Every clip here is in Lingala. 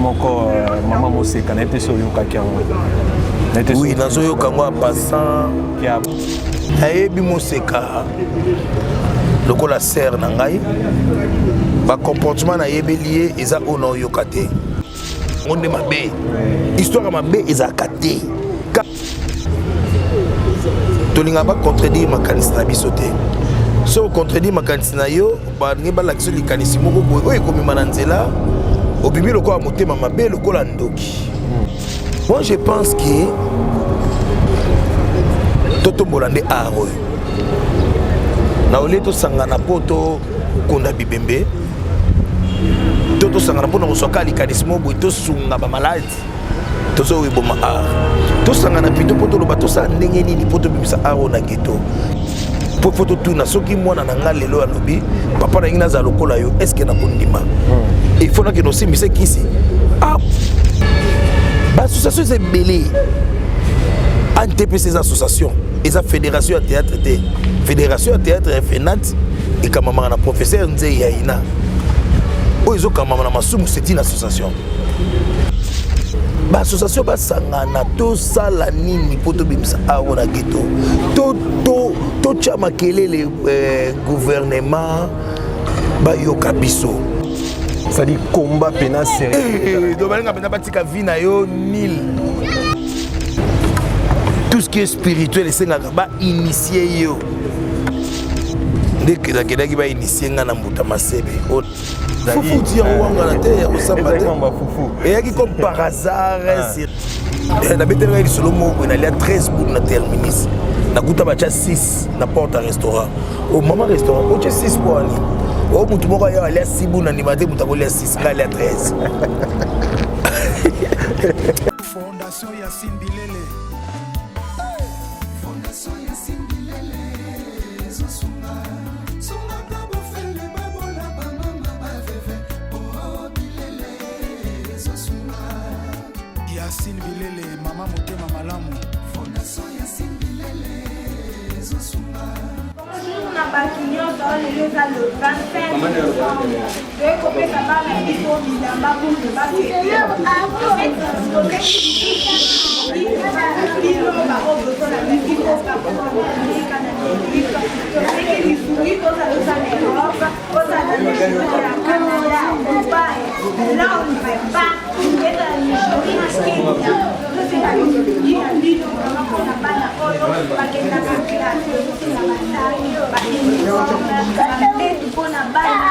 moko euh, mama moseka nayebi te so oyokaki yango. Oui, nazoyoka yango en passant. Nayebi moseka lokola sere na ngai, bacomportement nayebeli ye eza oyo naoyoka te. Ngo nde mabe, histoire ya mabe ezalaka te. Tolingaka bacontredire makanisi na biso te. So ocontredire makanisi na yo, balingi balakisa likanisi moko boye oyo ekomema na nzela, obimi lokola motema mabe, lokola ndoki. Moi, je pense que totombola nde art oyo na olie tosangana mpo tokonda bibembe to tosangana mpona kozwaka likanisi moko boye tosunga bamaladi tozo eboma art. Tosangana plutôt mpo toloba tosala ndenge nini mpo tobimisa art oyo na ghetto. Mpo fo totuna soki mwana na nga lelo alobi: "Papa, na ngai nazala lokola yo," est-ce nakondima? Il faut nakende osimbisa kisi. Ah, baassociation eza ebele. ANTPC eza association, eza fédération ya théâtre te. Fédération ya théâtre ya FENAT ekamamaka na professeur Nzei ya ina. Oyo ezokamama na Masumu, c'est une association. Baassociation basangana, tosala nini mpo tobimisa awo na ghetto? Totya makelele, gouvernement bayoka biso. C'est-à-dire combat pena sérieux. Donc balinga mpenza batika vie na yo nil. Tout ce qui est spirituel esengaka bainitie yo. Nde nakendaki, bainitie nga na mbuta Masebe. Fufu ti yango wangana te ya kosamba te, eyaki comme par hasard. Nabetelaka lisolo moko boye: nalia 13 boule na terminus, nakuta batya 6 na porte ya restaurant. O mama restaurant, otye 6 po ani? O mutu moko aya alia 6 boule na ndima te. Moto akolia 6, nga alia 13. Fondation Yacine Bilele. Fondation Yacine Bilele ezosunga, sungaka bofele, babola, bamama, baveve. O Bilele ezosunga. Yacine Bilele, mama motema malamu. Fondation Yacine Bilele ezosunga. Bonjour na bato nyonso. Lelo eza le 25 décembre, toye kopesa bana biso bilamba pour bafete. Bino bango bozolanda biso na Amerika, toseki lisungi. Tozala oza na Europe, ozala na Nigeria, Canada, Dubai, Londres, partout, ezala Nigeria, Kenya, toseka lisungi na bino vraiment mpona bana oyo bakendaka classe. Tozosenga basac, bauniforme, bambetu mpona bana,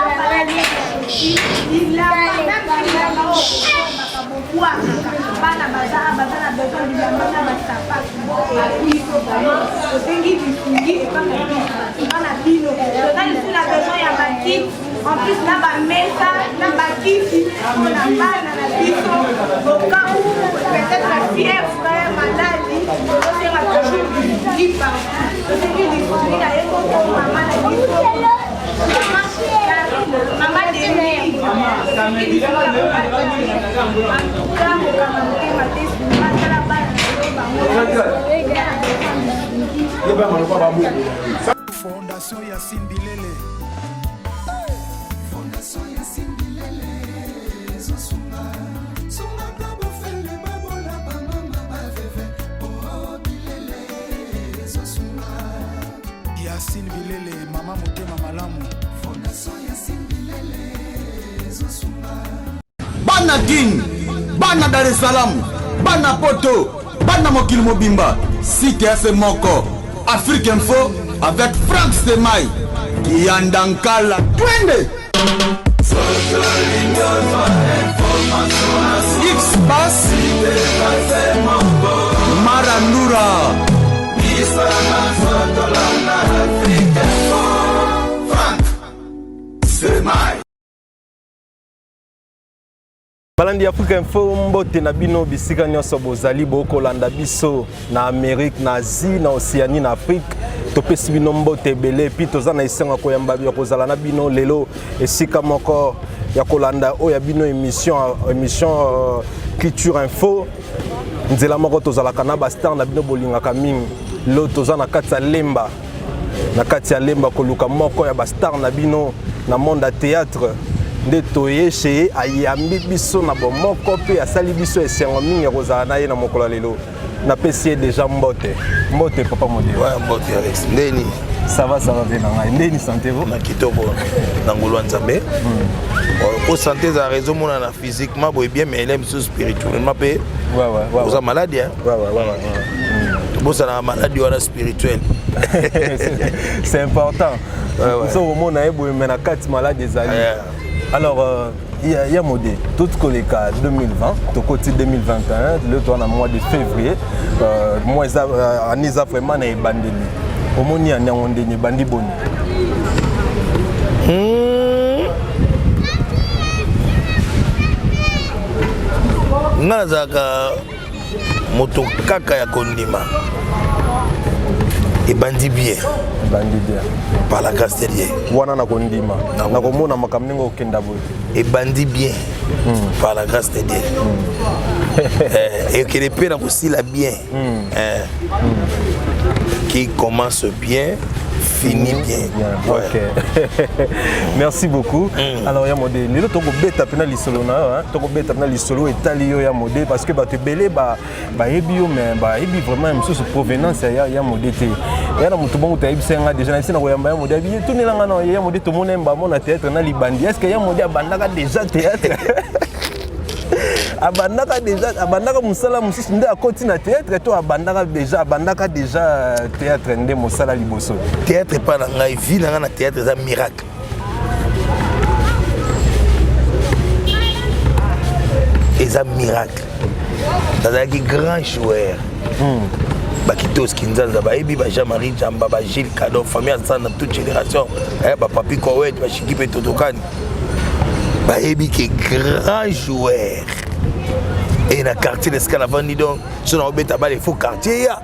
bilamba, bilamba oyo bosombaka, bobwakaka. Bana baza na besoin bilamba na basapatu. Biso vraiment tosengi lisungi epa na biso, bana bino. Toza lisusu na besoin ya bakiti, en plus na bamesa na bakiti mpona bana na biso, au cas où peut-être fièvre, maladie. Tozosenga toujours lisungi partout. Tosengi lisungi na ye moko mama na biso, mama Denis. Tosengi lisungi. En tout cas, kokanga motema te, sunga, tala bana na yo bango. Fondation Yacine Bilele. Fondation Yacine Bilele ezosunga, sungaka bofele, babola, bamama, baveve. O Bilele ezosunga. Yacine Bilele, mama motema malamu. Fondation Yacine Bilele ezosunga. Bana Kin, bana Dar es Salaam, bana Poto, bana mokili mobimba, site ya se moko, Afrique Info avec Frank Semai Kiyanda Nkala. Twende X Bas Marandura. Frank Semai. Balandi Afrika Info, mbote na bino bisika nyonso bozali bokolanda biso, na Amérique, na Asie, na Océanie, na Afrique. Topesi bino mbote ebele. Epi toza na esengo ya koyamba, ya kozala na bino lelo esika moko ya kolanda oyo ya bino émission Culture Info. Nzela moko tozalaka na bastar na bino bolingaka mingi. Lelo toza na kati ya Lemba, na kati ya Lemba, koluka moko ya bastar na bino na monde ya théâtre. Nde toye chez ye, ayambi biso na bomoko mpe asali biso esengo mingi ya kozala na ye na mokolo ya lelo. Napesi ye deja mbote. Mbote papa Modero. Ouais, mbote Alex. Ndeni. Ça va, ça va bien na ngai. Ndeni santé vo? Na kitoko na ngolu ya Nzambe. Po santé eza raison monana physiquement boye bien mais elem sous spirituellement pe. Ouais ouais ouais. Oza malade hein? Ouais ouais ouais. ouais. Tobosana maladie wana spirituelle. C'est important. So omona ye boye mais na kati malade ezali. Alors euh, ya, ya mode tout koleka 2020 tokoti 2021 lelo toza na mois de février euh, mois eza euh, année eza vraiment na ebandeli omoni année yango ndenge ebandi boni hmm. nga nazalaka moto kaka ya kondima ebandi bien ebandi bien par la grâce de Dieu wana na kondima na komona makambo ndenge okenda boye ebandi bien mm. par la grâce de Dieu mm. eh, ekende mpe na kosila bien mm. eh. mm. qui commence bien finit bien, bien. Ouais. Ok. Merci beaucoup. Mm. Alors ya mode lelo tokobeta mpena lisolo na yo tokobeta mpena lisolo etali yo ya mode parce que bato ebele bayebi yo mais bayebi vraiment mosusu provenance ya ya mode te ya na moto bongo toyebisa nga déjà nayebisi na koyamba ya mode abi tunela nga na ya mode tomona ye mbamo na théâtre na libandi est ce que ya mode abandaka déjà théâtre abandaka déjà abandaka mosala mosusu nde akoti na théâtre to abandaka déjà abandaka déjà euh, théâtre nde mosala liboso théâtre epai na ngai vie na ngai na théâtre eza miracle eza miracle nazalaki grand joueur hmm. bakitos kinzanza bayebi ba jean marie jamba ba gilles cadon famille asana toute génération eh, bapapi kowet bashiki mpe totokani bayebi ke grand joueur e na quartier na esika navandi donc so naobeta bale il faut quartier ya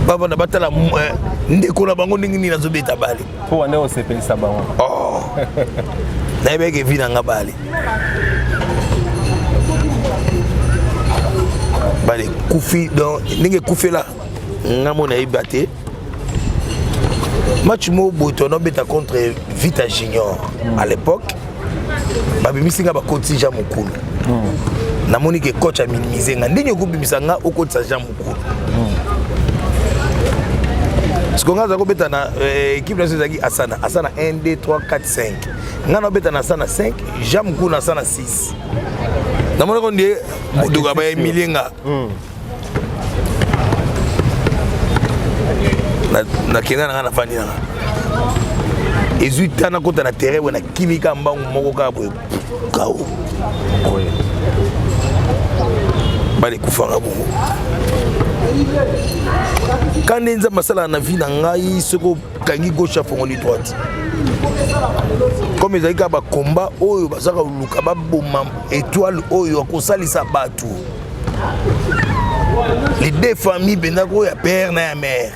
bavanda batala eh, ndeko na bango ndenge nini azobeta bale mpo wana osepelisa bango oh. nayebaki evi na nga bale bale ekufi donc ndenge ekufela nga mo nayeba te match moko boye tona obeta contre vita junior mm. à l'époque babimisi nga bakotisi jean mokulu mm. namoni ke coach aminimise nga ndenge okobimisa nga okotisa jean mokulu mm. siko nga aza kobeta na eh, équipe na biso ezalaki asana asana 1 2 3 4 5 nga naobeta na asana 5 jean mokulu na asana 6 namonako nde modoka baemilie nga mm. nakenda na ngai nafandi nanga ezwi ta nakota na terrain boye nakimi kaka mbangu moko kaka boye kao bale ekufaka bongo ka nde nzambe asalaka na vie na ngai soki okangi gauche afongoli droite comme ezali kaka bakomba oyo bazaka koluka baboma étoile oyo akosalisa bato les deux familles mpenza ko ya père na ya mère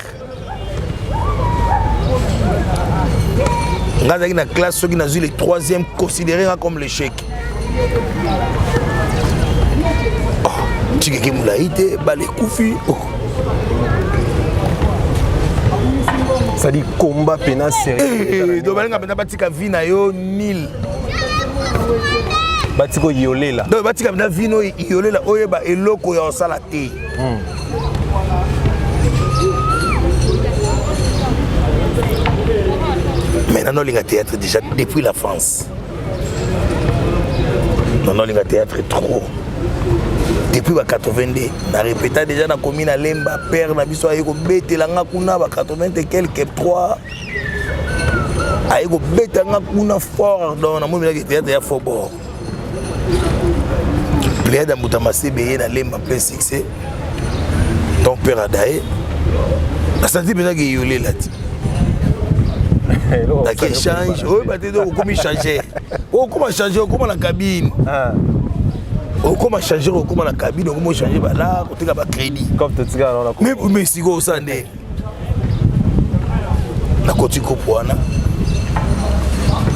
nga azalaki na classe soki nazwi le troisième considéré nga comme l'échec oh, tikeke molai te bale ekufi oh. c'est-à-dire combat pena sérieux eh, donc balinga mpenza batika vie na yo nil batika oyolela donc batika mpenza vie no iyolela oyeba eloko ya kosala te hmm. mais nano olinga théâtre déjà depuis la france nano olinga théâtre trop depuis ba 82 na répéta déjà nakomi na lemba père na biso aye kobetela nga kuna ba 80 et quelque 3 aye kobeta nga kuna fort donc namoni melaki théâtre ya fort bord pléiade ya mbuta masebe ye na lemba plein succès ton père adaye nasanti mpenza ke eyolela ti naki échange oyeba te donc okomi changer okoma changer okoma na cabine ah. okoma changer okoma na cabine okoma ochange bala koteka bacrédit mais sikoyo osala nde nakoti groupe wana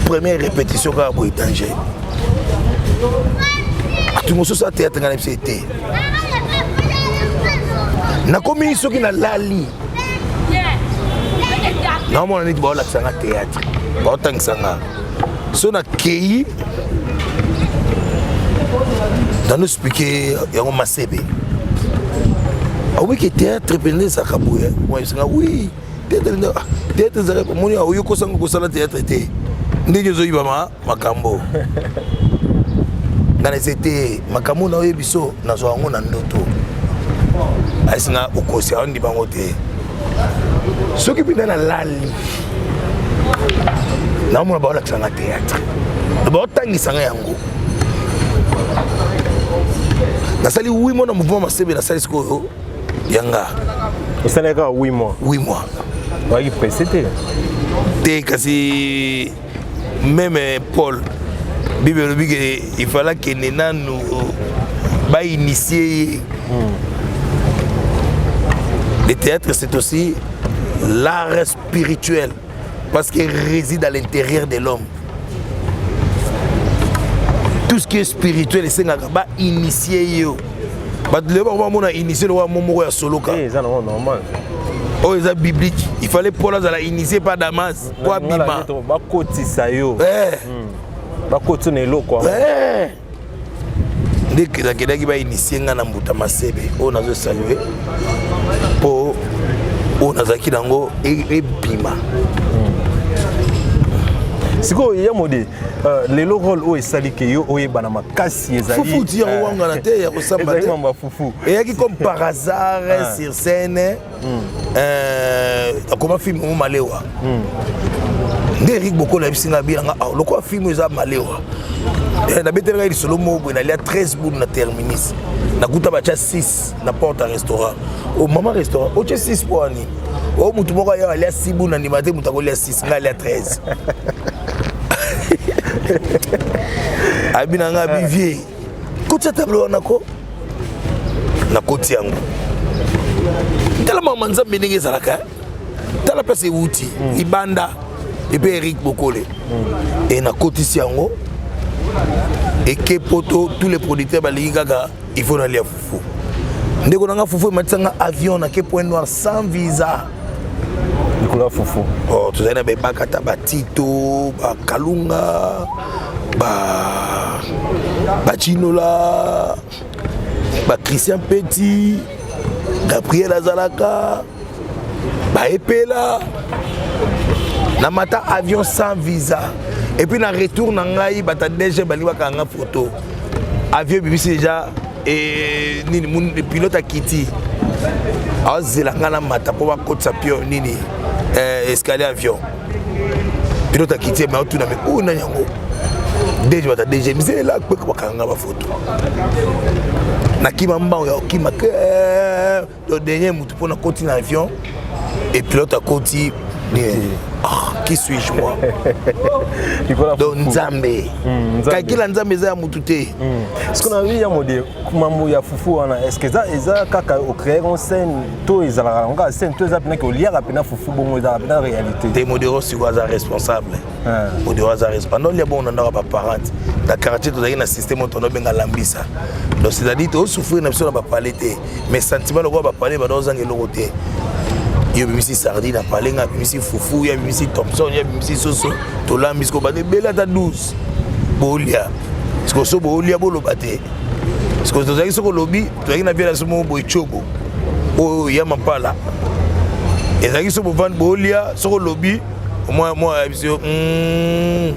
première répétition kaka boye danger bato mosusu athéâtre ngai na biso ete nakomi soki nalali naomona neti baolakisa nga théâtre baotangisa nga So nakei nano explike yango masebe awiki théâtre mpenza ezalaka boye esenga wi théâtre mpenza ah, théâtre ezalaka omoni aoyi okosanga kosala théâtre te ndenge ozoyibama makambo nga na ese te makambo na oyebi so nazwa yango na ndoto ayesinga okosi aondima yango te soki mpenza nalali naomona baolakisa nga théâtre baotangisa nga yango nasali 8 mois na mouvement masebe nasali sikoyo ya nga osalaki kaka 8 mois 8 mois oyaki presse te te kasi meme paul bible elobi ke il fallait akende nanu bainitie ye hmm. Le théâtre, c'est aussi l'art spirituel parce qu'il réside à l'intérieur de l'homme. Tout ce qui est spirituel, c'est ba initier yo. Bato lelo bango bamona initié lokola mo moko ya soloka. Eh, eza nango normal. Oyo eza biblique. Il fallait Paul azala initié par Damas po abima. Bakotisa yo. Eh. Bakotisa na eloko. Eh. Nde nakendaki bainitie ngai na mbuta masebe oyo nazo salue mpo oyo nazalaki nango ebima hmm. Sikoyo ya mode euh, lelo role oyo esali ke yo oyebana makasi ezali fufu ti yango wangana te ya kosamba te fufu eyaki comme par hasard ah. Sur scène euh, akoma film mo malewa hmm. Nde Erik Bokolo ayebisi nga abina nga ah, lokola film eza malewa eh, nabetelaka lisolo moko boye nalia 13 boule na terminus nakuta batya 6 na porte ya restaurant o oh, mama restaurant otye 6 mpo wani o oh, motu moko aya alia 6 boule na ndima te moto akolia 6 ngai alia 13 abi na ngai abivie kotya tablo wana ko nakoti yango tala mama nzambe ndenge ezalaka eh. Tala place ewuti hmm. Libanda epe Eric Bokole hmm. E nakotisi yango eke poto tous les producteurs balingi kaka il faut nalia fufu ndeko na nga fufu ematisa nga avion nake Point Noir sans visa. Likolo ya fufu. Oh, tozali na baebakata batito bakalunga bachinola bachristien Peti Gabriel azalaka baepela namata avion sans visa et puis na retour na ngai bata DG balingi bakanga nga photo avion ebimisi déjà e, nini pilote akiti azela ngai namata mpo bakotisa pio nini eh, escalier avion pilote akiti me aotuna me oyo nani yango DG bata DG mizela kpeka bakanga nga bafoto nakima mbango ya kokima ke le dernier motu mpo nakoti na avion et pilote akoti. Ah, qui suis-je moi? Donc nzambe kakila nzambe eza ya motu te. Ce qu'on a vu ya mode mambo ya fufu wana, est ce que eza eza kaka ocréer en scène to ezalaka yango kaka scène to eza mpena ke oliaka mpena fufu bongo ezalaka mpena réalité? Te, Modero sikoyo aza responsable. Modero aza responsable olia bongo na ndako ya baparent na quartier tozalaki na système oyo tonobenga lambisa. Donc c'est-à-dire tozosouffrir na biso na bapale te, mais sentiment lokola bapale bada ozanga eloko te. Yo obimisi sardine apale, nga abimisi fufu, yo abimisi thomson, yo abimisi soso, tolambi sikoyo bato ebele ata 12 bolia sikoyo so bolia boloba te sikoyo tozalaki soki olobi tozalaki na viela so moko boye cobo oyo ya mampala ezalaki so bovandi bolia soki olobi mwa mwa ya biso mm,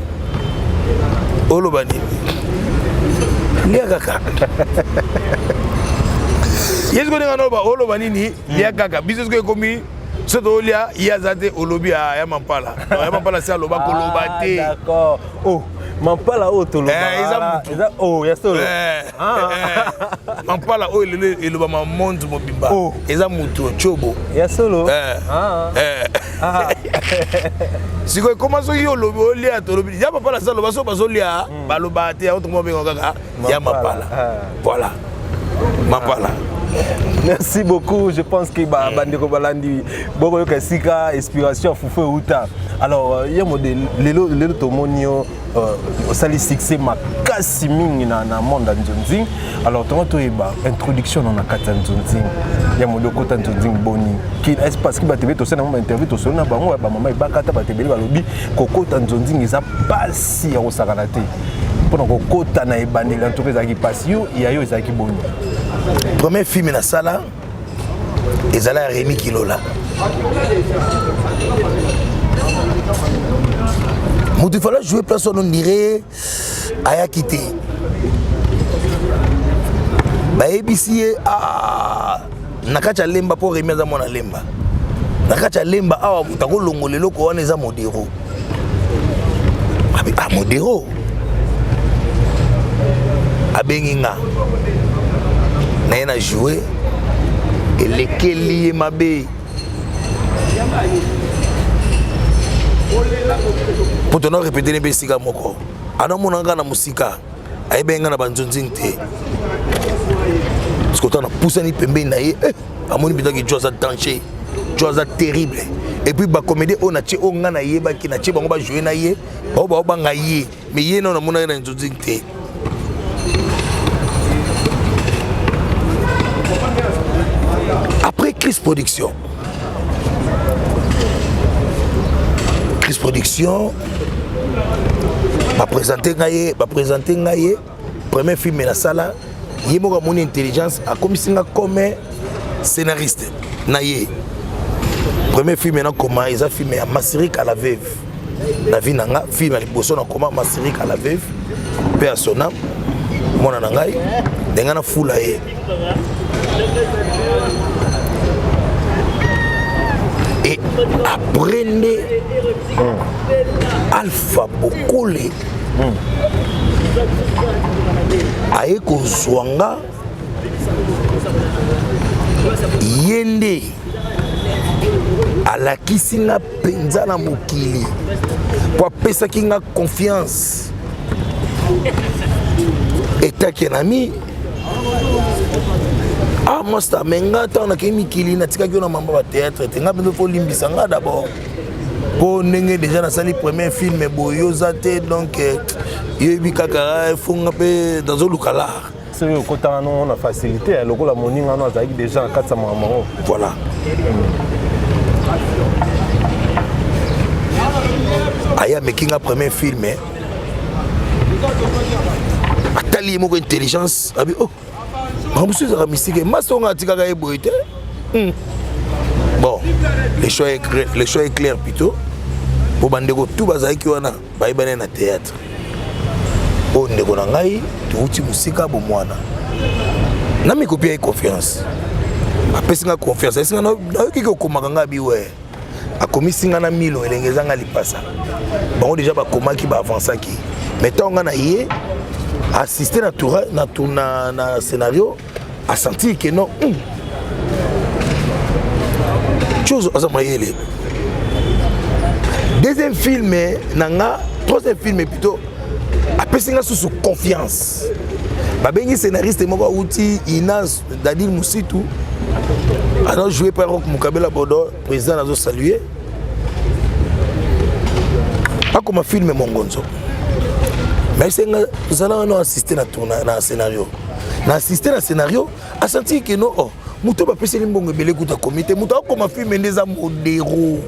oloba nini lia kaka ye sikoyo ndenge oloba oloba nini lia kaka biso sikoyo ekomi so tolia ye aza te olobi ah, ya mampala ya mampala si aloba koloba ah, te d'accord oh mampala oyo tolobaka eh, eza mutu eza oh ya solo eh, ah. eh, mampala oyo lelo elobama monde mobimba oh. Eza mutu cobo ya solo eh. Ah. Eh. Ah. Sikoyo ekoma soki olobi olia tolobi ya mapala si aloba so bazolia hmm. Balobaka te yango tokoma benga kaka ya mapala Ah. Voilà. Mapala. Merci beaucoup. Je pense que ba bandeko balandi bokoyoka esika inspiration ya fufu euta. Alors euh, ye mode lelo lelo tomoni yo euh, osali succès makasi mingi na, na monde ya nzonzing. Alors tongo toyeba introduction na na kati ya nzonzing. Ya mode okota nzonzing boni. Ki est parce que bato ebele tosala na interview tosolo na bango ba mama ebakata bato ebele balobi kokota nzonzing eza pasi ya kosakana te. Mpo na kokota na ebandeli en tout cas ezalaki pasi yo ya yo ezalaki boni. Premier film nasala ezala ya Remy Kilola. Moto fallait jouer place wana ondire ayaki te. Bayebisi ye ah, na kati ya Lemba mpo Remy aza mwana Lemba. Na kati ya Lemba awa moto akolongola eloko wana eza Modero. Ah, Modero abengi nga naye na joue elekeli ye mabe mpo tona repete ne mpe esika moko anamona nga na mosika ayebaki nga na banzonzing te parceke otana napusani pembeni na ye eh, amoni mpenza ke jo aza danger jo aza terrible epuis bacomédie oyo natie oyo ngai nayebaki natie bango bajoue na ye bao baobanga ye mais ye nano namonaki na nzonzing te après Chris Production Chris Production bapresente ngai ye bapresente ngai ye premier film nasala ye moko amoni intelligence akomisi nga comme scénariste na ye premier film nakoma eza film ya masirika la veuve na vie na nga film ya liboso nakoma masirika la veuve mpe ya sonam mwana na ngai ndenge nafula ye et après nde alpha bokole aye kozwa nga ye nde alakisi nga mpenza na mokili mpo apesaki nga confiance etake na mi ah masta me nga ntango nakei mikili natikaki yo na mamba batheatre te nga mpenza fo olimbisa nga d'abord mpo ndenge deja nasali premier film boye yo oza te donc eh, yoyebi kaka eh, fonga mpe nazoluka lar soki okotaka nongo na facilité ya lokola moninga no azalaki deja na kati ya makambo yango voilà aye ameki nga premier film eh. atali ye moko intelligence abi oh makambo mosusu ezalaka mystique masta onga atikaka ye boye te hmm. bon le choix est, le choix est clair plutôt mpo bandeko tu bazalaki wana bayebani na théâtre oyo ndeko na ngai towuti mosika bomwana na mikopi ye confiance apesi nga confiance ayesi nga nayoki kokomaka nga biwe akomisi nga na milo elenge eza nga lipasa bango deja bakomaki baavansaki mais ntango nga na ye assiste na, toura, na, na, na scénario asentir ke non hmm. chose aza mayele deuxième film na nga troisième film plutôt apesi nga susu confiance babengi scénariste moko awuti inas Dadil Musitu azo jouer par Rock Mukabela Bodo président nazo saluer akoma film Mongonzo mais senga zala wana assister na tourna na scénario na assister na scénario asanti que non oh moto bapeseli mbongo ebele kuta akomi te moto akoma film nde eza modero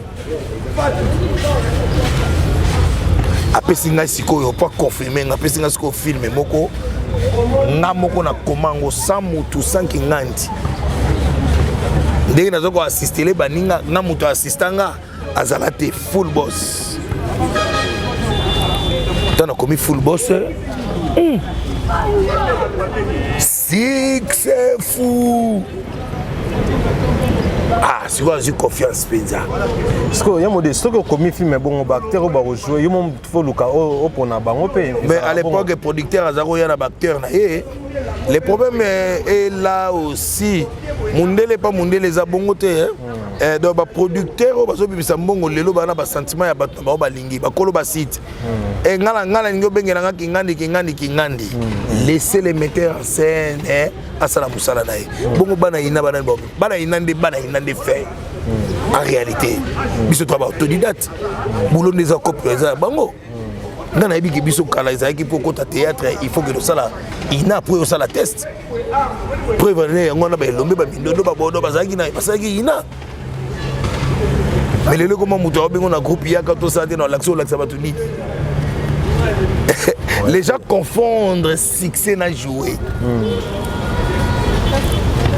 apesi ngai sikoyo mpo aconfirme ngai apesi ngai sikoyo filme moko nga moko na koma yango sans mutu sans kingandi ndenge naza koassistele baninga nga moto assista nga azala te full boss ntango nakomi full boss mm. Succès fou. Ah, sikoyo azwi confiance mpenza. Sikoyo ya mode soki okomi film bongo ba acteur oyo bakojoue yo mo faut luka opona bango mpe. Mais à l'époque producteur aza koya na ba acteur na ye. Le problème est là aussi. Mundele pa mundele eza bongo te. Hein? Hmm. Eh, donc baproducteur oyo bazobimisa mbongo lelo baa na basentiment ya bato na bango balingi bakolo basite hmm. eh, nga nalingi obengela nga kingandi kingandi kingandi hmm. laissez les metteurs en scène eh, asala mosala na ye hmm. bongo bana ina bana bana ina nde bana ina nde fait en réalité biso toa baautodidacte boulot nde eza cope eza ya bango nga nayebi ke biso kala ezalaki mpo okota théâtre il faut ke tosala ina po osala test preuve ne yango wana baelombe bamindondo babodo bazalaki na basalaki ina mais lelo ekoma moto aobengo na groupe yaka tosala te na olakisa olakisa bato nini les gens confondre succès na jouer hmm.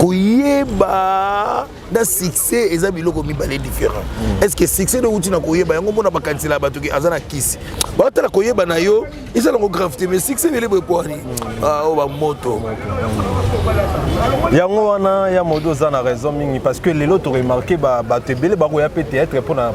koyeba na succès eza biloko mibale différent mm. est ce que succès nde euti na koyeba yango mona bakanisela bato ke aza na kisi batala koyeba na yo eza nango grave te mais succès ebele boye poani mm. ah, oyo bamoto yango wana ya modo oza na raison mingi parce que lelo toremarke bato ebele bakoya mpe théâtre mpona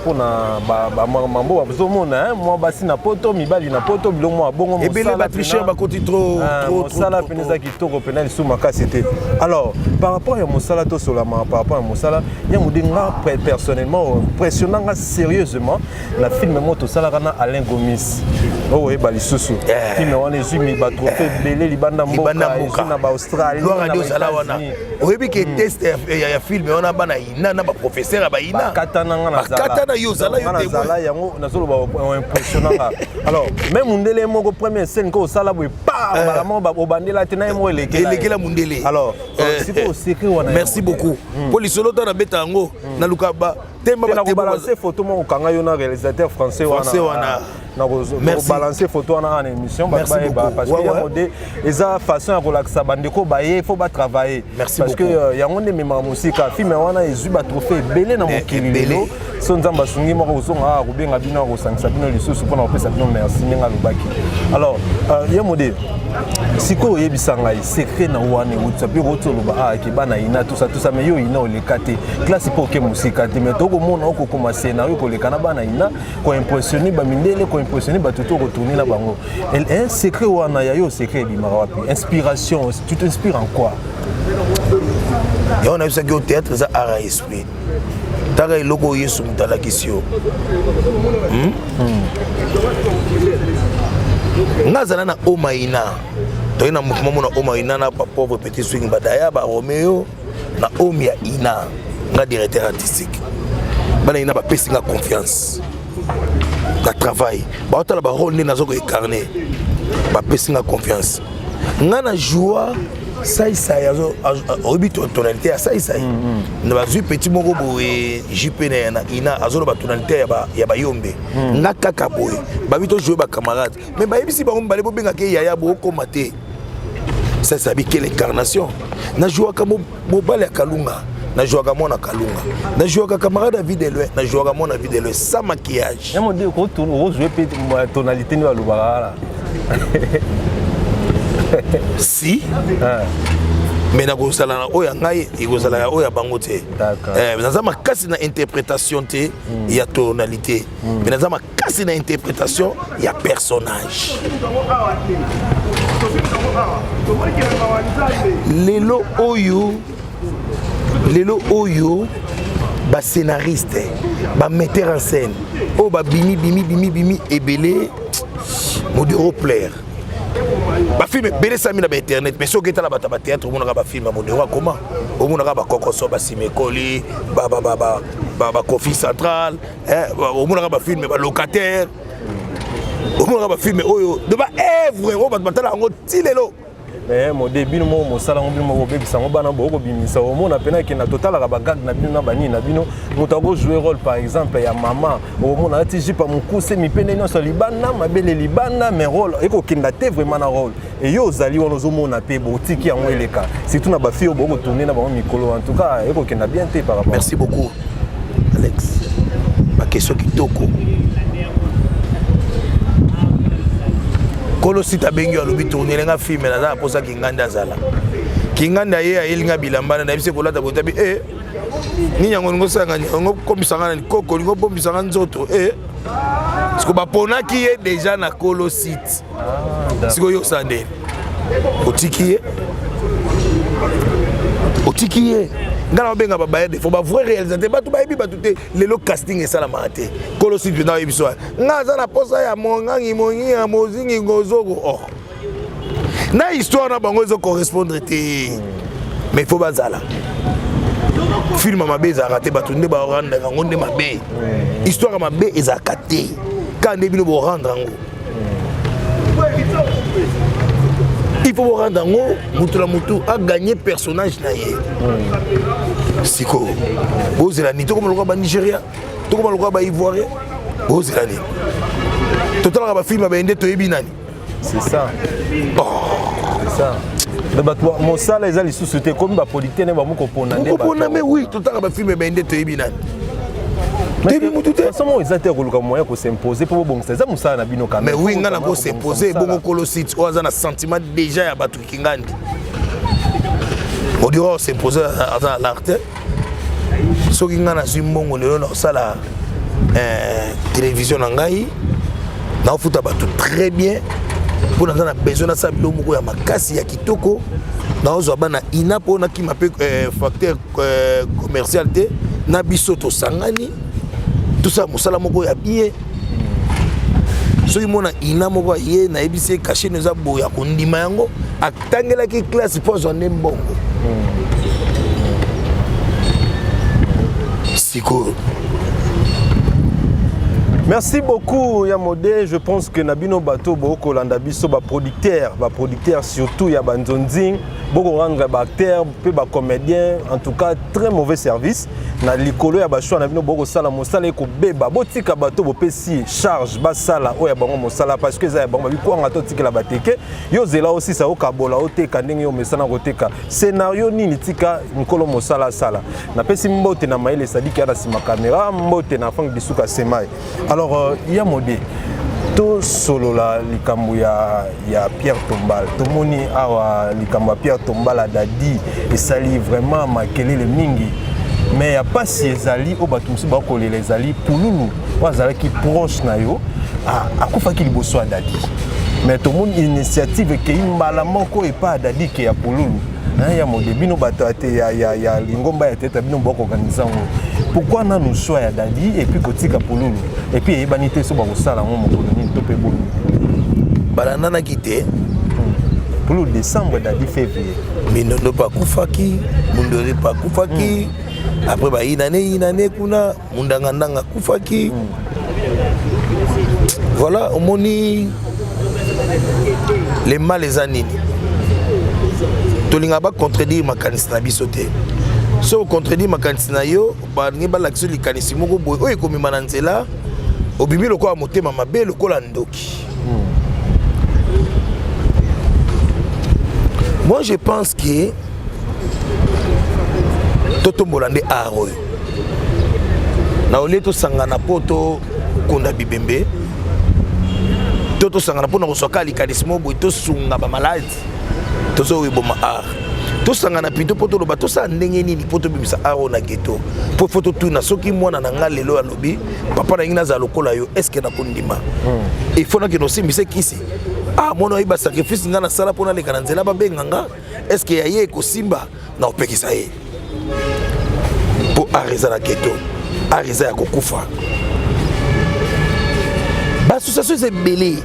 mambo bazomona mwa basi na poto mibali na poto biloko mwa bongo ebele batricheur bakoti trop ah, mosala mpena eza kitoko mpena lisusu makasi te alors par rapport ya mosala tosolama par rapport ya mosala ya mode nga personnellement impressionna nga sérieusement na film moko tosalaka na Alain Gomis oyo oyeba lisusu eh. film wana ezwi batrophée ebele libanda mboka ezwi na baaustralie ozala wana oyebi ke hmm. test ya film wana bana ina na baprofesseur ya baina bakatana nga nazalakatana yo ozala yo nazala yango nazoloba impressionna nga alors même mundele moko première scène ko osala boye pa eh. mbala moko obandela te na ye moko elekela mundele alors eh, sikoyo secret wana merci beaucoup mpo hmm. lisolo ntango nabeta yango hmm. naluka temba ba balancer photo moko kanga yo na réalisateur français wana français wana nakobalancer photo wana en émission bato bayeba parce que yango nde eza façon ya kolakisa bandeko baye faut batravailler parce que euh, yango nde ememaka mosika filme wana ezwi batrophée ebele na mokili lelo so nzambe asungi moko kozonga kaka kobenga bino akosangisa bino lisusu mpona kopesa bino merci ndenge alobaki alors euh, ye mode sikoyo oyebisa ngai secret na wana euti mpe okoti oloba ah ke bana ina tusa tusa mais yo ina oleka te classe mpe oke mosika te mais tokomona okokoma scénario koleka na bana ina koimpressionne bamindele koimpressionne bato to okotourne na bango un secret wana ya yo secret ebimaka wapi inspiration tu t'inspires en quoi yango nayebisaki yo théâtre eza art ya esprit taka eloko oyo yesu moto alakisi yo hmm? hmm. nga azala na omaina toye na mouvement mona omaina na bapauvre petit swing badaya baromeo na home ya ina nga directeur artistique bana ina bapesi nga confiance na travail baotala barole nde naza koincarne bapesi nga confiance nga na joie saisai oyebi tonalité ya saisai mm, mm. na bazwi petit moko boye jp na ina azoloba tonalité ya bayombe mm. nga kaka boye babi tojoue bacamarade mais bayebisi bango mibale bobengaka ye yaya bookoma te ça sabi quelle incarnation najouaka mobali ya kalunga najouaka mwana kalunga najouaka camarade ya vie de loin najouaka mwana vie de loin sans maquillage okozwe mpe tonalité nde balobaka wana si ah. mais nakozala na oyo ya ngai ekozala ya oyo ya bango te eh, naza makasi na interprétation te hmm. ya tonalité hmm. mais naza kasi na interpretation ya personnage lelo oyo lelo oyo bascénariste bametteur en scène oyo babimi bimi bimi bimi ebele modero plaire bafilme ebele esami na bainternet mais soki etala bato ya batheatre omonaka bafilme ya modero akoma omonaka bakokoso basimekoli bakofi central eh, omonaka bafilme balocataire omonaka bafilme oyo de baevre oyo bato batala yango ti lelo mais mode bino moko mosala yango bino moko bobebisa yango bana bokobimisa omona mpena ekenda totalaka bagag na bino na banini na bino moto akojoue role par exemple ya mama okomona alati jupe ya mokuse mipende nyonso libanda mabele libanda mais role ekokenda te vraiment na role eyo ozali wana ozomona mpe botiki yango eleka surtout na bafille oyo bokotourne na bango mikolo en tout cas ekokenda bien te par rapport merci beaucoup alex bakestion kitoko kolo site abengi yo alobi tournele nga filme naza na mposa kingandi azala kingandi aye ayeli nga bilamba na nayebisi kolata botabi e eh, nini yango olingi osala nga olingi okomisa nga na likoko olingi obombisa nga nzoto e eh. siko baponaki ye deja na kolo site ah, sikoyo osala nde otiki ye Otiki ye. Nga na obenga ba bailleurs de fonds, ba vrai réalisateur, bato bayebi bato te. Lelo casting esalamaka te. Kolo site na oyebi so. Nga aza na posa ya mongangi mongi ya mozingi ngozoko. Oh. Na histoire na bango ezo correspondre te. Mais il faut bazala. Film ya mabe ezalaka te, bato nde ba rendre yango nde mabe. Histoire ya mabe ezalaka te. Ka nde bino bo rendre yango. Il faut bo rendre yango mutu na mutu a gagner personnage na ye. Sikoyo bozela nini? Tokoma lokola ba Nigeria, tokoma lokola ba Ivoirien, bozela nini? Totalaka ba film ya ba Inde toyebi nani? C'est ça. Oh. C'est ça. Mais bato mosala eza lisusu te, ekomi ba producteur nde bango kopona nde. Kopona mais oui, totalaka ba film ya ba Inde toyebi nani? Toyebi mutu te. Façon moko eza te ya koluka moyen ya kos'impose mpo bobongisa, eza mosala na bino quand même. Mais oui, nga na kos'impose ebongo kolo site oyo aza na sentiment déjà ya bato kingandi. Odira os'impose aza na l'art te. Soki nga nazwi mbongo lelo na kosala télévision na ngai, naofuta bato très bien mpo naza na besoin nasala biloko moko ya makasi ya kitoko, naozwa bana ina mpo nakima mpe facteur commercial te, na biso tosangani tosala mosala moko ya bien. Soki mona ina moko aye nayebisi ye cachet eza boye, akondima yango. Atangelaki classe mpo azwa nde mbongo. Sikoyo Merci beaucoup Yamode, je pense que nabino bato bokolanda biso ba producteur, ba producteur surtout ya banzonzing, boko rendre ba acteur pe ba comédien en tout cas très mauvais service na likolo ya ba choix na bino boko sala mosala ekobeba. Botika bato bopesi charge basala oyo ya bango mosala parce que eza ya bango, babikwanga to tikela bateke yo zela osisa okabola oteka ndenge yo mesana koteka scénario nini, tika nkolo mosala asala. Napesi mbote na Mayele Sadiki ya na nsima caméra, mbote na Frank Bisuka Semai. Alors Yamode, tosolola likambo ya Pierre Tombal. Tomoni awa likambo ya Pierre Tombal adadi esali vraiment makelele mingi, mais ya pasi ezali oyo bato mosusu bakolela ezali Pululu oyo azalaki proche na yo, akufaki liboso ya Dadi, mais tomoni initiative ekei mbala moko epai ya Dadi ke ya Pululu. Ya Mode, bino bato ya lingomba ya théâtre, bino bokoorganize yango, pourquoi nanu choix ya Dadi et puis kotika Pululu, et puis eyebani te so bakosala yango mokolo nini to mpe boni? Balandanaki te. Pululu décembre, Dadi février. Mindondo mpe akufaki, Mundori mpe akufaki, après bayinane yinane kuna Mundangandanga akufaki. Voilà, omoni le mal eza nini? Tolingaka bacontredire makanisi na biso te. So ocontredire makanisi na yo, balingi balakisa likanisi moko boye oyo ekomema na nzela, obimi lokola motema mabe, lokola ndoki. Moi je pense que totombola nde art oyo na olie tosangana mpo tokunda bibembe to tosangana mpona kozwa kaka likanisi moko boye tosunga bamaladi tozoeboma art. Tosangana plutôt mpo toloba tosala ndenge nini mpo tobimisa art oyo na ghetto, mpo fo totuna soki mwana na nga lelo alobi papa na ngai nazala lokola yo, est ce que nakondima? Il faut nakende osimbisa kisi. Ah, mwana oyeba sacrifice nga nasala mpo naleka na nzela babenga nga, est ce que ya ye ekosimba? Na opekisa ye mpo art eza na ghetto, art eza ya kokufa. Baassociation eza ebele,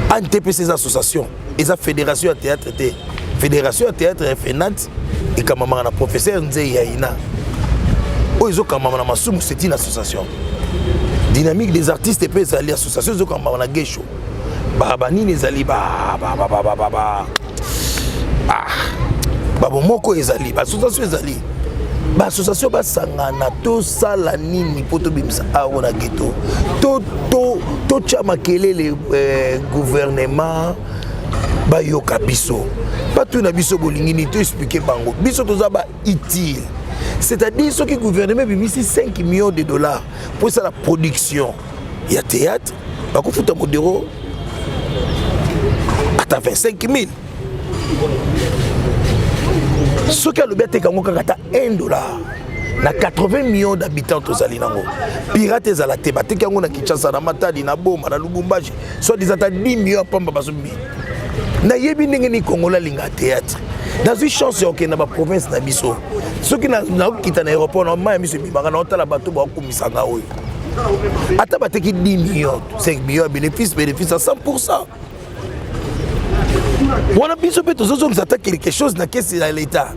ANTPC eza association, eza fédération ya théâtre te. Fédération ya théâtre ya FENAT ekamamaka na professeur Nzei ya ina, oyo ezokamama na Masumu, c'est une association. Dynamique des artistes mpe ezali association, ezokamama na Gesho. Banini ezali babomoko, ezali baassociation, ezali baassociation. Basangana tosala nini mpo tobimisa awa na ghetto, totya makelele, gouvernement bayoka biso, batuna biso bolingi nini, toexplike bango biso toza ba utile. C'est-à-dire soki gouvernement ebimisi 5 millions de dollars mpo esala production ya théâtre, bakofuta Modero ata 25 000. Soki alobi ateka yango kaka ata 1 dollar na 80 millions d'habitants tozali nango, pirate ezala te. Bateki yango na Kinshasa, na Matadi, na Boma, na Lubumbashi, soit disant ata 10 millions ya pamba bazobi. Nayebi ndenge nini Kongola alinga théâtre. Nazwi chance ya kokende na baprovince na biso. Soki nakokita na aéroport na mai ya miso ebimaka, naotala bato bakokumisa nga oyo. Ata bateki 10 millions, 5 millions ya bénéfice, bénéfice à 100%. Wana biso mpe tozozongisa ata quelque chose na kesi ya l'État.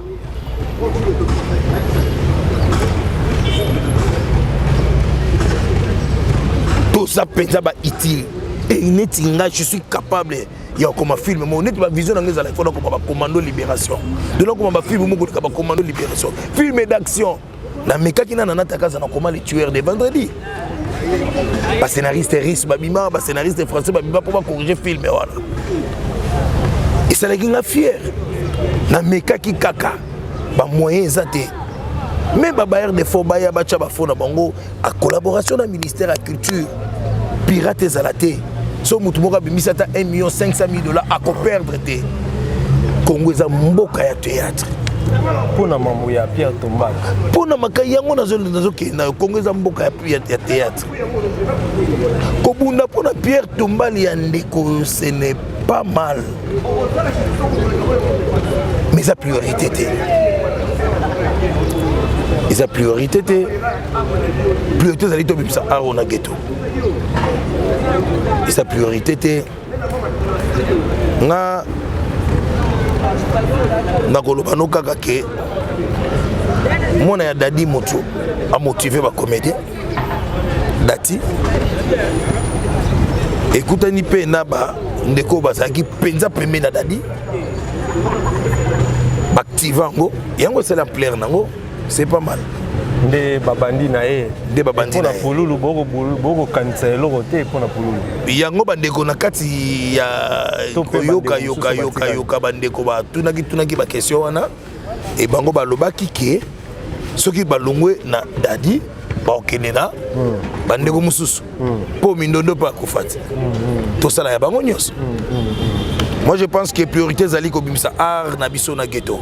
Toza mpenza ba utile. Et neti nga je suis capable ya kokoma film moko neti bavision na ngai ezala ifo nakoma bacommando libération de nakoma bafilme moko koleka bacommando libération film d'action. Namekaki na Nana Takaza nakoma le tueur de vendredi. Bascénariste russe babima, bascénariste français babima mpo bacorrige film wana. Esalaki nga fier. Namekaki kaka bamoyen eza te, me babailleur de fonds baya batya bafond na bango a collaboration na ministère ya culture. Pirate ezala te. So motu moko abimisi ata 1 million 500 000 dollars akoperdre te. Congo eza mboka ya théâtre. Mpona mambo ya Pierre Tombak, mpona makai yango nazokende na yo. Congo eza mboka ya théâtre. Kobunda mpona Pierre Tombali ya ndeko, ce n'est pas mal, mais eza priorité te. Eza priorité te. Priorité ezali tobimisa aro na ghetto. Eza priorité te. Nga nakoloba no kaka ke mwana ya Dadi moto amotive bacomédien dati ekutani mpe na bandeko bazalaki mpenza pembe na Dadi, baactive yango, yango esali ampleur nango, c'est pas mal. Nde babandi na ye. Nde babandi na ye pululu, bokokanisa eloko te mpona pululu. Yango bandeko na kati ya koyoka yoka yoka yoka, bandeko batunaki tunaki baquestion wana e bango balobaki ke soki balongwe na Dadi bakokende na bandeko mosusu mpo mindondo mpe akufa te, tosala ya bango nyonso. Moi je pense que priorité ezali kobimisa art na biso na ghetto.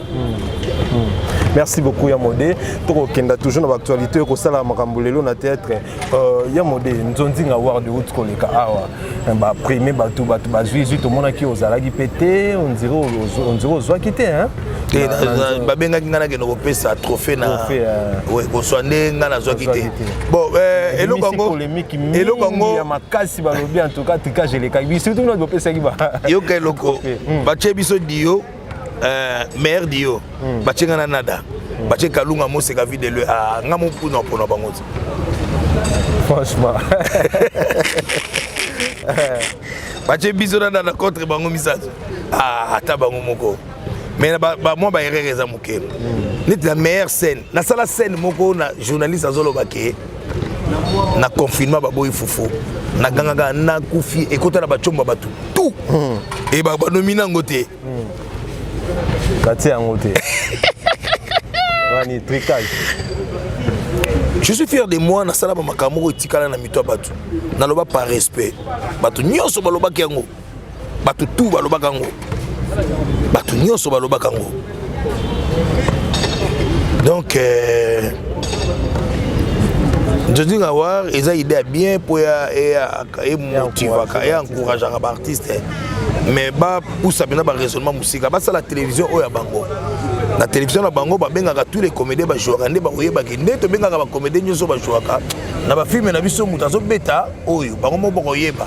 Merci beaucoup ya Mode. Tokokenda toujours na baactualité kosala makambo lelo na théâtre. Ya Mode, Nzonzinga Award euti koleka awa, baprime bato bato bazwi zwi, tomonaki ozalaki mpe te, on dirait ozwaki te. Babengaki ngai nakende kopesa trophée na kozwa, nde ngai nazwaki te. Bon, eloko yango, eloko yango ya makasi balobi, en tout cas tricage elekaki, surtout bino bopesaki. Yoka eloko batie biso dio meilleur dio, batie ngai na Nada, batie Kalunga Moseka vie de lui. Nga mopuna mpona bango te. Franchement. Batie biso na Nada contre bango misato, ata bango moko. Mais mwa baerreur eza moke, neti na meilleure scène nasala scène moko na journaliste azoloba ke na confinement baboyi fufu, nagangaka nakufi, ekota na bacomba bato tout e banomina yango te. Batie yango te wani tricage. Je suis fier de moi. Nasala bamakambo moko etikala na mito ya bato. Naloba par respect, bato nyonso balobaki yango, bato tu balobaka yango, bato nyonso balobaka yango. Donc Nzonzinga Award eza idée ya bien mpo emotivaka, encourageaka baartiste, mais bapusa mpenza baraisonnement mosika. Basala télévision oyo ya bango, na télévision na bango babengaka tous les comédiens bajouaka, nde bakoyebaki nde tobengaka bacomédien nyonso bajouaka na bafilme na biso. Moto azobeta oyo, bango moko bakoyeba.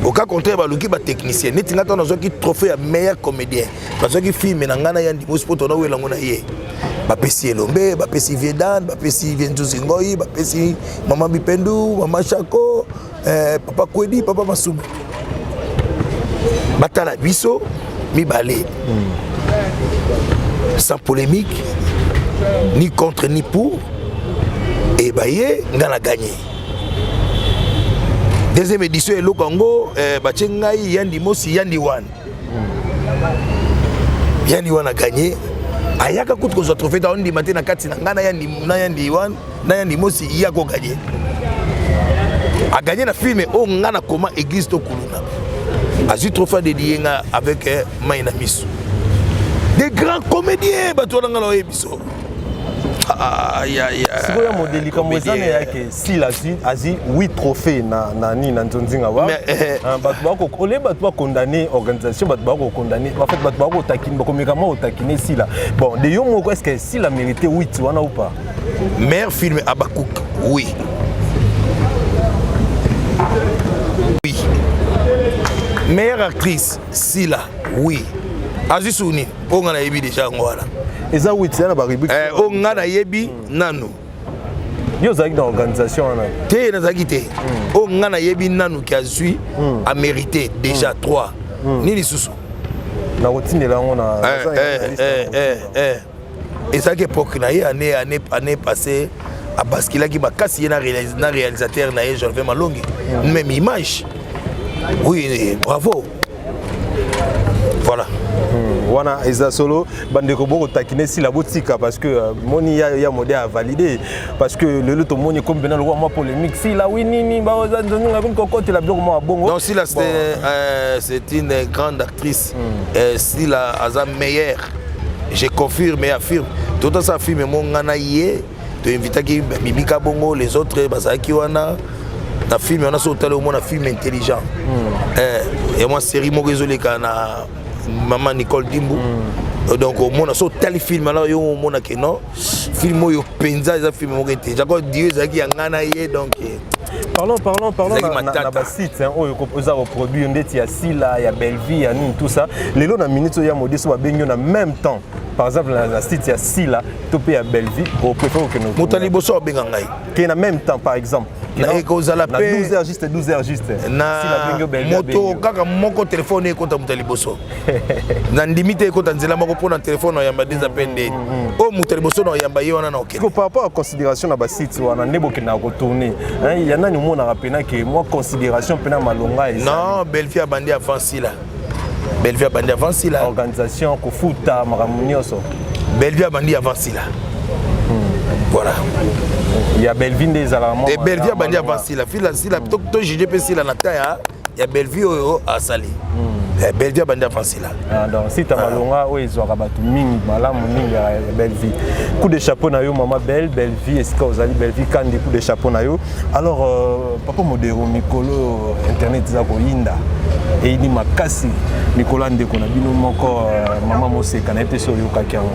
Au cas contraire, baluki batechnicien. Neti nga, ntango nazwaki trophée ya meilleur comédien, bazwaki filme na ngai na Yandi Mosi mpo tona yango na ye, bapesi Elombe, bapesi Viedan, bapesi Vie Nzuzi Ngoi, bapesi Mama Bipendu, Mama Chako, Papa Kwedi, Papa Masumu. Batala biso mibale sans polémique, ni contre ni pour. E baye nga na gagné. Deuxième édition eloko yango, batie ngai Yandi Mosi, Yandi Wan. Yandi Wan a gagné. Ayaka kutu kozwa trophée ta ondima te na kati na ngai na Yandi Wan, na Yandi Mosi. Ye akogagner, agagné na filme oyo ngai na koma église to kuluna. Azwi trophée, adédié nga avec mai na miso. Des grands comédiens, bato wana ngai na oyebi biso. Sikoyo ya modeli likambo eza na yake sila azwi azwi 8 trophée na na nini na nzonzinga wa eh. ah, bato bako ole bato bakondamne organisation bato bakokondamne en fait bato bakotakine bakomeka mwa kotakine sila bon de yo moko est ce que sila mérité 8 wana ou pas? Meilleur film Abakouk, oui. Oui. Meilleure actrice Sila, oui. Azwi suni oyo ngai nayebi deja yango wana eza 8 ya na barubrique eh, oyo ngai nayebi nanu. Yo ozalaki na organisation wana te? Nazalaki te. Oyo ngai nayebi nanu ke azwi amérité déjà 3. Nini lisusu? Nakotindela yango na eh, eh, ezalaki époque na ye, année passée abaskilaki makasi ye na réalisateur na ye Gervais Malongi. Même image, oui, bravo, voilà. Wana eza solo. Bandeko, bokotakine esila, botika, parce que moni ya mode a validé, parce que lelo tomoni ekomi mpena lokwa mwa polémique. Sila wi nini baoza nzonzinga komi kokotela biloko mwa bongo. Non, Sila c'est c'est une grande actrice. Sila aza meilleure, je confirme et affirme. Totasa film mo nga na ye, toinvitaki Bibika Bongo, les autres bazalaki wana na film wana. So otali, omona film intelligent. Ya mwa série moko ezoleka na mama Nicole Dimbu. Donc omona, so otali film wana, yo omona ke non, film oyo mpenza eza film moko intelligent. Ko dio ezalaki ya ngai na ye, donc Parlons na basite oyo eza reproduire ndeti ya Sila, ya Bellevie, ya nini, tout ça. Lelo na minute oyo ya modi, so babengi yo na même temps, par exemple na site ya Sila to mpe ya Bellevie, opréfère okende? Moto ya liboso abenga ngai. Ke na même temps, par exemple. Ekozala mpe 12 heures juste, 12 heures juste. Na moto kaka moko, telefone ekota moto ya liboso. Nandimi te ekota nzela moko mpo na telefone oyamba deza mpe nde oyo moto ya liboso na oyamba ye wana na okende. Par rapport à considération na basite wana nde bokendaka kotourne, ya nani omonaka mpena ke mwa considération mpena malonga? Non, Bellevie abandi avant Sila. Bellevie abandi avant Sila. Organisation, kofuta, makambo nyonso. Bellevie abandi avant Sila, voilà. Ya Bellevie nde ezalaka mwa Bellevie abandi avant Sila. Fila Sila to juge mpe Sila na ta ya Bellevie oyo asali. Bellevie abandi avant Sila. Donc site ya malonga oyo ezwaka bato mingi malamu mingi ya Bellevie, coup de chapeau na yo, mama belle Bellevie, esika ozali, Bellevie Kandi, coup de chapeau na yo. Alors papa Modero, mikolo internet eza koyinda, eyini makasi mikolo ya ndeko na bino moko, mama Moseka. Na ye te so oyokaki yango?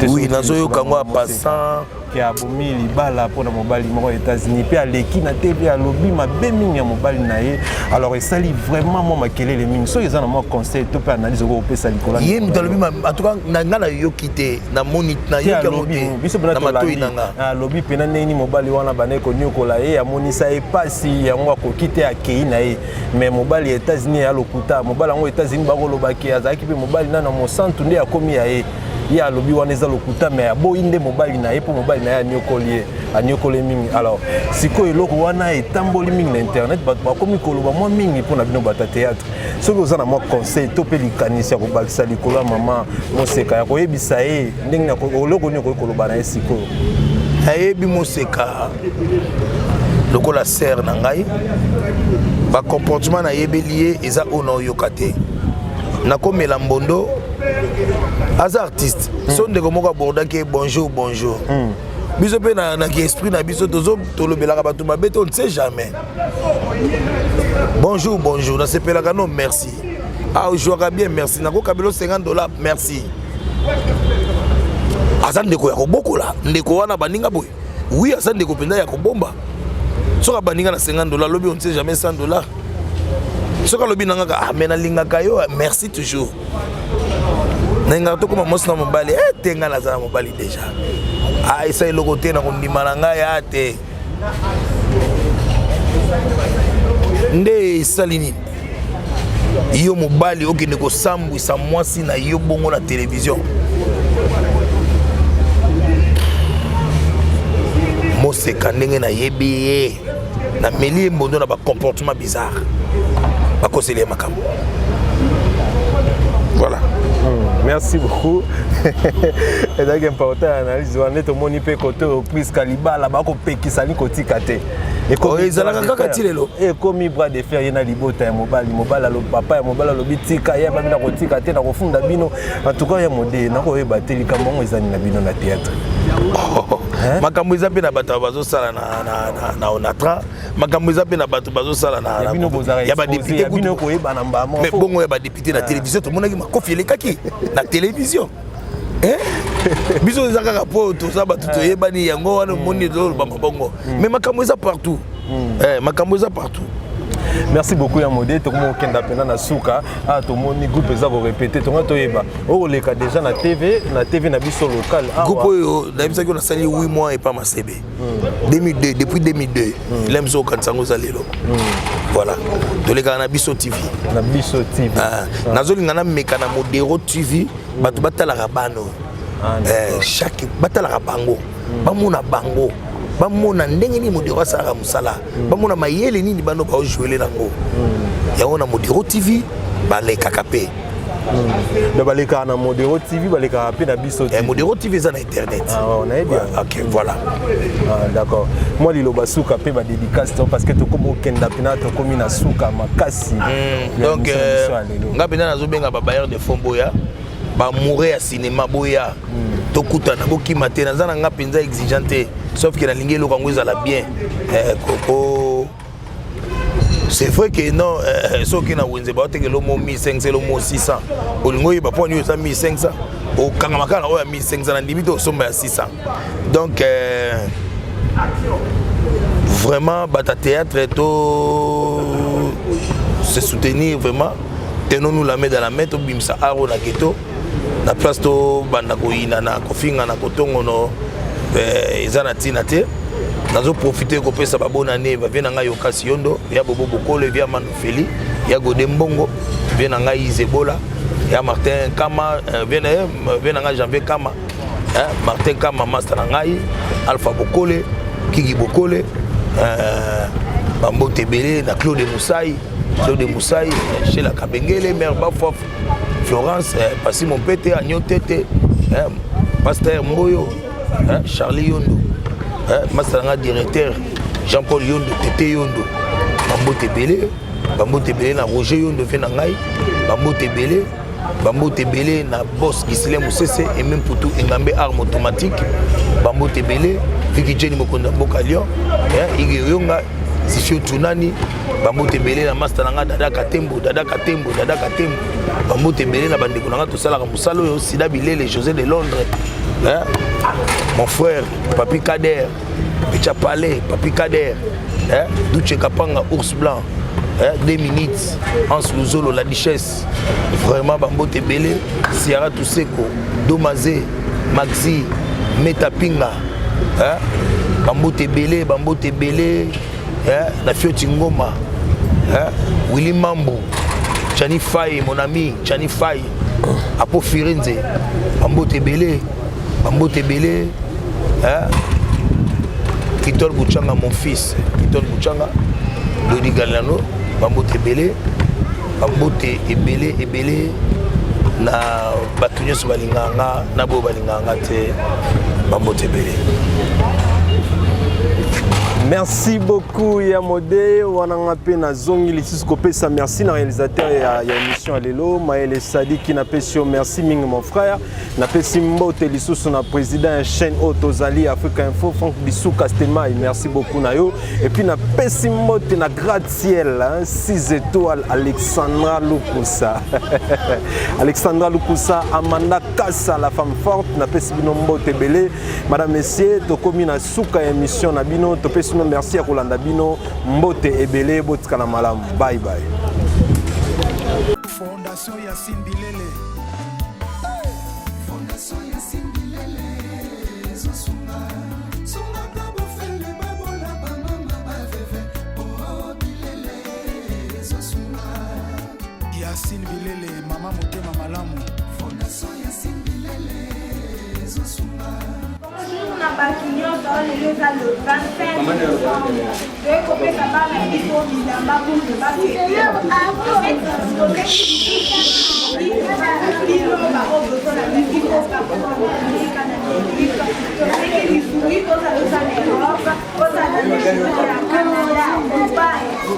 Oui, nazoyoka yango en passant. Ke abomi libala mpona mobali moko ya États-Unis, mpe aleki na te mpe alobi mabe mingi ya mobali na ye. Alors esali vraiment mwa makelele mingi. Soki eza na mwa conseil to mpe analyse okoki kopesa likolo. Ye moto alobi, en tout cas na nga nayoki te, namoni, nayoki yango te. Biso mpena matoi na nga. Alobi mpena ndenge nini mobali wana bandaki konyokola ye, amonisa ye pasi yango, akoki te, akei na ye. Mais mobali ya États-Unis ya lokuta, mobali yango États-Unis bakolobaki azalaki mpe mobali nano mosantu nde akomi ya ye. Ye alobi wana eza lokuta, mais aboyi nde mobali na ye mpo mobali na ye anyokoli ye, anyokoli mingi. Alors sikoyo eloko wana etamboli mingi na internet, bato bakomi koloba mwa mingi mpona bino bato ya théâtre. Soki oza na mwa conseil to mpe likanisi ya kobakisa likolo ya mama Moseka, ya koyebisa ye ndenge eloko nini okoki koloba na ye sikoyo? Nayebi Moseka lokola sere na ngai. Bacomportement nayebeli ye eza oyo naoyoka te. Nakomela mbondo, aza artiste. So ndeko moko abordaki ye: "Bonjour, bonjour." Biso mpe na esprit na biso tolobelaka bato mabe te, on ne sait jamais. "Bonjour, bonjour, nasepelaka no, merci. Ah, ojouaka bien, merci. Nakokabela 50 $, merci." Aza ndeko ya kobokola, ndeko wana baninga boye. Oui, aza ndeko mpenza ya kobomba. Soki abaninga na 50 $, alobi on ne sait jamais, 100 $. Soki alobi na ngaka: "Ah, mais nalingaka yo, merci toujours, nalingaka tokóma mwasi na mobali." E te, ngai naza na mobali déjà. Ah, esa eloko te na kondima na ngai. A te, nde esali nini? Yo mobali okende kosambwisa mwasi na yo bongo na televizio. Moseka, ndenge nayebi ye, nameli ye mbondo na bacomportement bizarre, bakoseli ye makambo, voilà. Merci beaucoup, ezalaki important analyse wana. Nde tomoni mpe kote oyo Priska libala bakopekisa ni kotika te. Oh, ezalaka kaka ti lelo. Ekomi bras de fer ye na libota ya mobali. Mobali alobi, papa ya mobali alobi tika ye babi nakotika te, nakofunda bino. En tout cas ya Mode, nakoyeba te likambo yango eza nini na bino na théâtre. Oh, makambo eza mpe na bato bazosala na Onatra, makambo eza mpe na bato bazosala na bino bozala ya badepute bino koyeba na mbama. Mais bongo ya badepute na ah. télévision tomonaki makofi elekaki na télévision. Eh? Biso eza kaka po toza bato ah. toyebani yango wana omoni toloba mabongo. Hmm. Mais makambo eza partout. Hmm. Eh, makambo eza partout. Merci beaucoup ya Mode, tokomi kokenda mpena na suka. Ah, tomoni groupe eza korepete, tonga toyeba okoleka déjà na TV, na TV na biso local. Groupe oyo nayebisaki yo nasali 8 mois epa Masebe. 2002, depuis 2002. Ela biso okanisa yango eza lelo. Voilà. Tolekaka na biso TV. Na biso TV. Ah, nazolinga nameka na Modero TV, bato batalaka bana oyo. Ah, eh, chaque batalaka bango. Bamona bango. Bamona ndenge nini Modero asalaka mosala. Bamona mayele nini bano baojouele nango. Yango na Modero TV balekaka mpe. Donc balekaka na Modero TV, balekaka mpe na biso TV. Eh, Modero TV eza na internet. Ah, ouais, nayebi yango. Ok, voilà. Ah, d'accord. Moi liloba suka mpe ba dédicace to parce que tokomi okenda mpena tokomi na suka makasi. Donc nga mpenza nazobenga ba bailleur de fonds boya, ba amoureux ya cinéma boya. Tokutana bokima te, naza na nga mpenza exigeant te, sauf que nalingi eloko yango ezala bien. Koko c'est vrai que non, soki na wenze baoteka elomo 1500 elomo 600, olingi oyeba mpo nini eza 1500, okangama kaka na oyo ya 1500, na ndimi te osomba ya 600. Donc vraiment bato ya théâtre to se soutenir vraiment, tenons-nous la main dans la main, tobimisa aro na ghetto na place tobanda koyina na kofinga na kotongono, eza na ntina te. Nazoprofite kopesa babonne année bavie na ngai Yokasi Yondo, ya Bobo Bokolo, ya Manu Feli, ya Gode Mbongo, vie na ngai Izebola, ya Martin Kama, vie na ngai Janvier Kama, Martin Kama master na ngai, Alpha Bokole, Kiki Bokole, bambote ebele na Claude Musai, Claude Musai, Sheila Kabengele, Mère Bafof, Florence, Pasi Mompete, Agno Tete, Pasteur Mboyo, Charlie Yondo, master na ngai directeur Jean-Paul Yondo, Tete Yondo, bambote ebele, bambote ebele na Roger Yondo vie na ngai, bambote ebele, bambote ebele na boss Gislin Musese et même Poutou Engambe arme automatique, bambote ebele Vicky Jenny mokonzi ya mboka Lyon, Ige Yonga, Sisio Tunani, bambote ebele na master na ngai Dada Katembo, Dada Katembo, Dada Katembo, bambote ebele na bandeko na ngai tosalaka mosala oyo, Sida Bilele, José de Londres, mon frère Papi Kader, Pecha Palais, Papi Kader, Duce Kapanga, Ours Blanc, 2 minutes, Hans Luzolo, la duchesse, vraiment bambote ebele, Sierra Tuseko, Domaze, Maxi, Meta Pinga, bambote ebele, bambote ebele, na Fioti Ngoma, Willy Mambu, Chani Faye, mon ami, Chani Faye, Apo Firenze, bambote ebele, bambote ebele, Kitol Bouchanga, mon fils, Kitol Bouchanga, Dodi Galano, bambote ebele, bambote ebele, ebele, na bato nyonso balingaka nga, na boyo balingaka nga te, bambote ebele. Merci beaucoup ya Mode, wana nga pe nazongi lisusu kopesa merci na réalisateur ya émission ya lelo Maël Sadiki, napesi yo merci mingi mon frère, napesi mbote lisusu na président ya chaîne oyo tozali Africa Info Franck Bisuka Stemay, merci beaucoup na yo, et puis napesi mbote na Gratte-Ciel, hein, 6 étoiles Alexandra Lukusa. Alexandra Lukusa, Amanda Kassa, la femme forte, napesi bino mbote ebele. Madame, messieurs, tokomi na suka ya émission na bino, topesi bino merci ya kolanda bino, mbote ebele, botikala malamu. Bye bye. Fondation Yacine Bilele. Fondation Yacine Bilele, ezosunga. Sungaka bofele babola ba mama ba veve. Oh, Bilele, ezosunga. Yacine Bilele, mama motema malamu. Fondation Yacine Bilele, ezosunga. Bonjour na bato nyonso, lelo eza le 25 décembre. Toyei kopesa bana biso bilamba pour que bafete. Bino baoyo bozolanda biso na Amerika, toseki lisungi, tozala oza na Europe, ozala na Canada.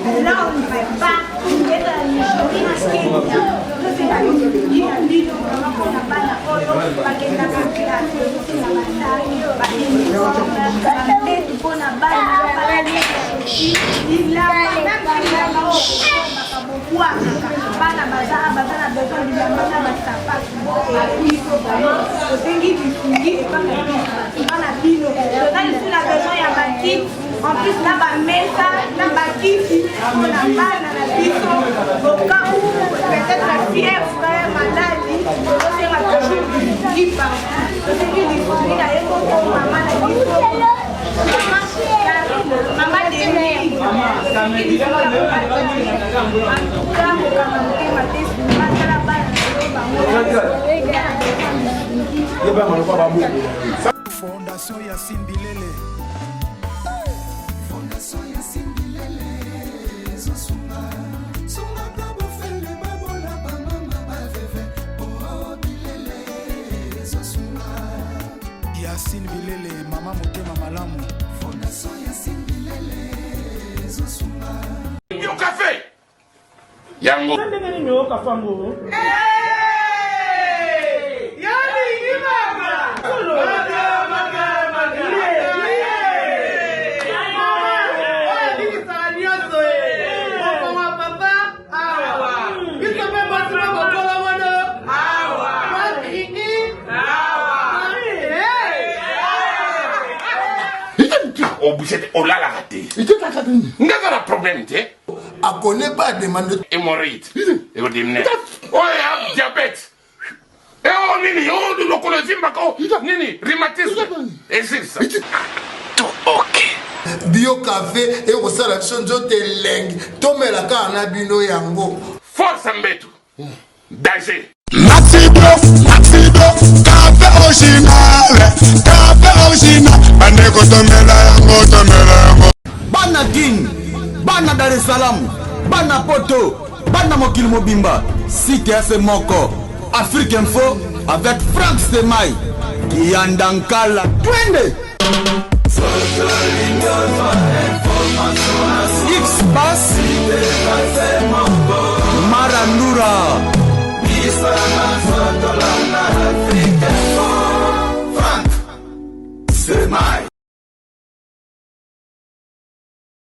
Londres, partout, ezala Nigeria, Kenya, tosenga lisungi na bino vraiment mpona bana oyo bakendaka classe, tosenga basaki, ba uniforme, bambetu mpona bana, bilamba, meme bilamba oyo bosombaka bobwakaka, bana baza baza na besoin bilamba na basapatu, biso vraiment tosengi lisungi epa na biso, bana bino toza lisusu na besoin ya bakiti. En plus na ba mesa na ba kiti mpona bana na biso au cas où peut-être fièvre maladi tozosenga toujours lisungi partout tosengi lisungi na ye moko mama na biso mama Karine mama Denise tosengi lisungi en tout cas kokanga motema te sunga tala bana na yo bango. Fondation Yacine Bilele. Fondation Yacine Bilele ezosunga sungaka bofele babola bamama baveve oh Bilele ezosunga. Yacine Bilele mama motema malamu. Fondation Yacine Bilele ezosunga. Yo café yango. Ndenge nini oyoka fango? Obuse te, olalaka te, nga na problème te. Akone pas demande. Hémorroïde ekodimine oyo ya diabète eo nini o lokolo evimbaka o nini rhumatisme esilisa tout. Ok, bio café ekosala biso nzoto elengi, tomela kaka na bino yango. Force mbetu danger. Maxi Bio, Maxi Bio, café original, café original. Bandeko tomela yango, tomela yango. Bana Kin, bana Dar es Salaam, bana Poto, bana mokili mobimba, site ya se moko, Afrique Info avec Frank Semai, Kianda Nkala, twende!